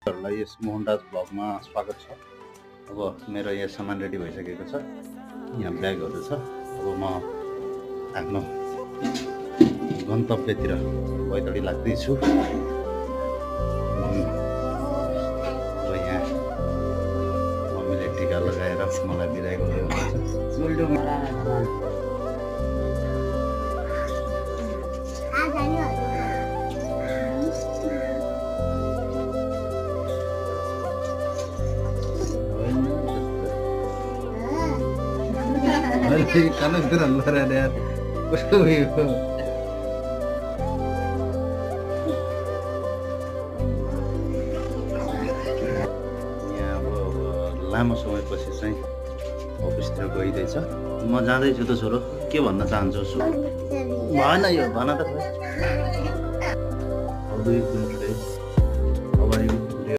हरूलाई यस मोहनराज ब्लगमा स्वागत छ। अब मेरो यहाँ सामान रेडी भइसकेको छ, यहाँ ब्यागहरू छ। अब म आफ्नो गन्तव्यतिर पैदली लाग्दैछु। अब यहाँ मम्मीले टिका लगाएर मलाई बिदाई गर्दै हुनुहुन्छ। Karena beneran luar ada यहाँ अब लामो समयपछि चाहिँ अफिसतिर गइँदैछ। म जाँदैछु त छोरो, के भन्न चाहन्छौ? भएन यो भन त। 2 किलोमिटर